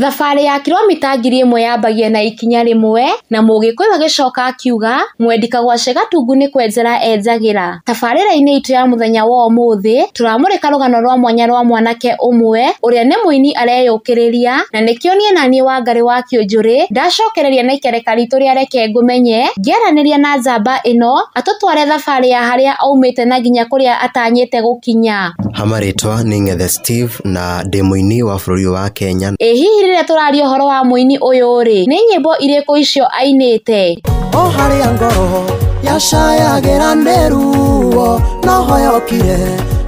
Thabarĩ ya kilomita 1000 yambagia na ikinya rĩmwe na Mũgĩkũyũ agĩcoka akiuga mwendi kagwace gatungu nĩ kwenjera enjagĩra. Tabarĩra-inĩ itũ ya mũthenya wa ũmũthĩ tũramũrĩka rũgano rwa mwanya rwa mwanake ũmwe ũrĩa nĩ mũini areyũkĩrĩria na nĩkĩo niĩ na niĩ Wangarĩ wa Kĩũnjũrĩ ndacokereria na ikereka ritũ rĩa Reke Ngũmenye ngĩaranĩria na njamba ĩno atũtware thabarĩ ya harĩa aumĩte na nginya kũrĩa atanyĩte gũkinya. Hamarĩtwa nĩ Ng'ethe Steve na ndĩ mũini wa bũrũri wa Kenya. Ĩ hihi rĩrĩa tũraria ũhoro wa mũini ũyũ rĩ, nĩ nyĩmbo irĩkũ icio ainĩte? O harĩa ngoro yacayagĩra nĩ ruo no hoyokire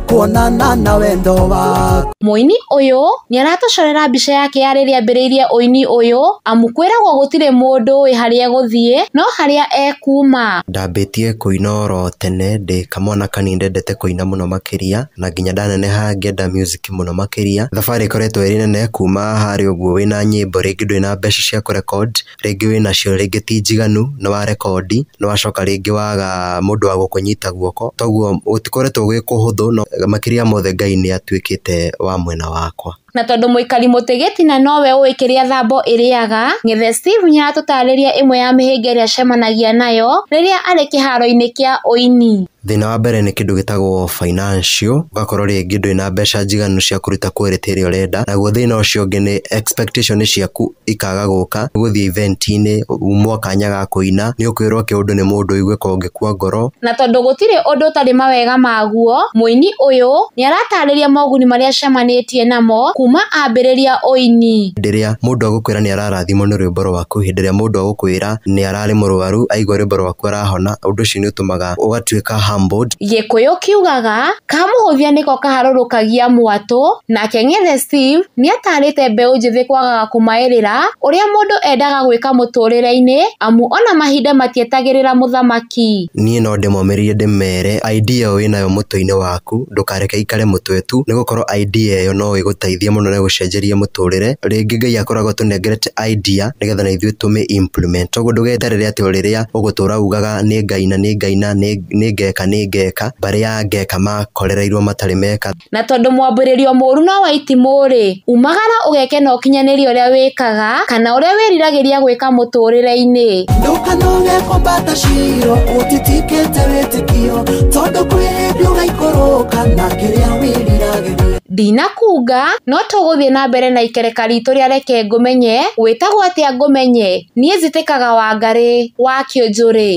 kuonana na wendo waku. Mũini ũyũ nĩaratũcorera mbica yake ya rĩrĩa ambĩrĩirie ũini ũyũ amu kwĩragwo gũtirĩ mũndũ ũĩ harĩa egũthiĩ no harĩa ekuma. Ndambĩtie kũina oro tene ndĩ kamwana kanini ndendete kũina mũno makĩria na nginya ndaneneha ngĩenda music mũno makĩria. Thabarĩ ĩkoretwo ĩrĩ nene kuma harĩa ũguo wĩna nyĩmbo rĩngĩ ndũrĩ na mbeca cia kũrecord, rĩngĩ wĩnacio rĩngĩ ti njiganu nĩ wa rekondi nĩ wacoka rĩngĩ waga mũndũ wa gũkũnyita guoko, toguo gũtikoretwo gwĩ kũhũthũ no makĩria mothe Ngai nĩ atuĩkĩte wa mwena wakwa. Na tondũ mũikari mũtĩ gĩtina nowe ũĩ kĩrĩa thambo ĩrĩaga, Ng'ethe Steve nĩaratũtarĩria ĩmwe ya mĩhĩnga ĩrĩa acemanagia nayo rĩrĩa arĩ kĩharo-inĩ kĩa ũini. Thĩna wa mbere nĩ kĩndũ gĩtagwo financial, ũgakorwo rĩngĩ ndũrĩ na mbeca njiganu cia kũruta quality ĩrĩa ũrenda. Naguo thĩna ũcio ũngĩ nĩ expectation ciaku ikaga gũka, gũthiĩ event-inĩ umwo kanya ga kũina nĩ ũkwĩrwo kĩũndũ nĩ mũndũ ũigue ka ũngĩkua ngoro. Na tondũ gũtirĩ ũndũ ũtarĩ mawega maguo, mũini ũyũ nĩaratarĩria moguni marĩa acemanĩtie namo kuma ambĩrĩria ũini. Hĩndĩ ĩrĩa mũndũ agũkwĩra nĩ ararathimwo nĩ rwĩmbo rwaku, hĩndĩ ĩrĩa mũndũ agũkwĩra nĩ ararĩ mũrwaru aigua rwĩmbo rwaku arahona, ũndũ ũcio nĩ ũtũmaga ũgatuĩka humbled. Gĩkũyũ kiugaga kamũhũthia nĩko kaharũrũkagia mwatũ, nake Ng'ethe Steve nĩatarĩte mbeũ njĩthĩ kwagaga kũmaĩrĩra ũrĩa mũndũ endaga gwĩka mũtũrĩre-inĩ amu ona mahinda matietagĩrĩra mũthamaki. Niĩ no ndĩmomĩrĩrie ndĩmere idea ĩyo wĩnayo mũtwe-inĩ waku ndũkareke ikare mũtwe tu, nĩgũkorwo idea ĩyo no ĩgũteithie mũno na ĩgũcenjerie mũtũrĩre. Rĩngĩ Ngai akoragwo atũnengerete idea nĩgetha na ithuĩ tũmĩ implement, toguo ndũgeterere atĩ o rĩrĩa ũgũtũra ugaga nĩ ngaina nĩ ngaina nĩ ngeka nĩ ngeka, mbarĩ ya ngeka makorereirwo matarĩ meka. Na tondũ mwambĩrĩrio mũru no wa itimũ rĩ, umagara ũgeke na ũkinyanĩrie ũrĩa wĩkaga kana ũrĩa wĩriragĩria gwĩka mũtũrĩre-inĩ. Ndũkanoge kwambata ciro ũtitikĩte wĩtĩkio tondũ kwĩ hĩndĩ ũgaikũrũka na kĩrĩa wĩriragĩria. Ndinakunga no tũgũthiĩ na mbere na ikereka ritũ rĩa Reke Ngũmenye wĩtagwo atĩa ngũmenye. Niĩ njĩtĩkaga Wangarĩ wa Kĩũnjũrĩ.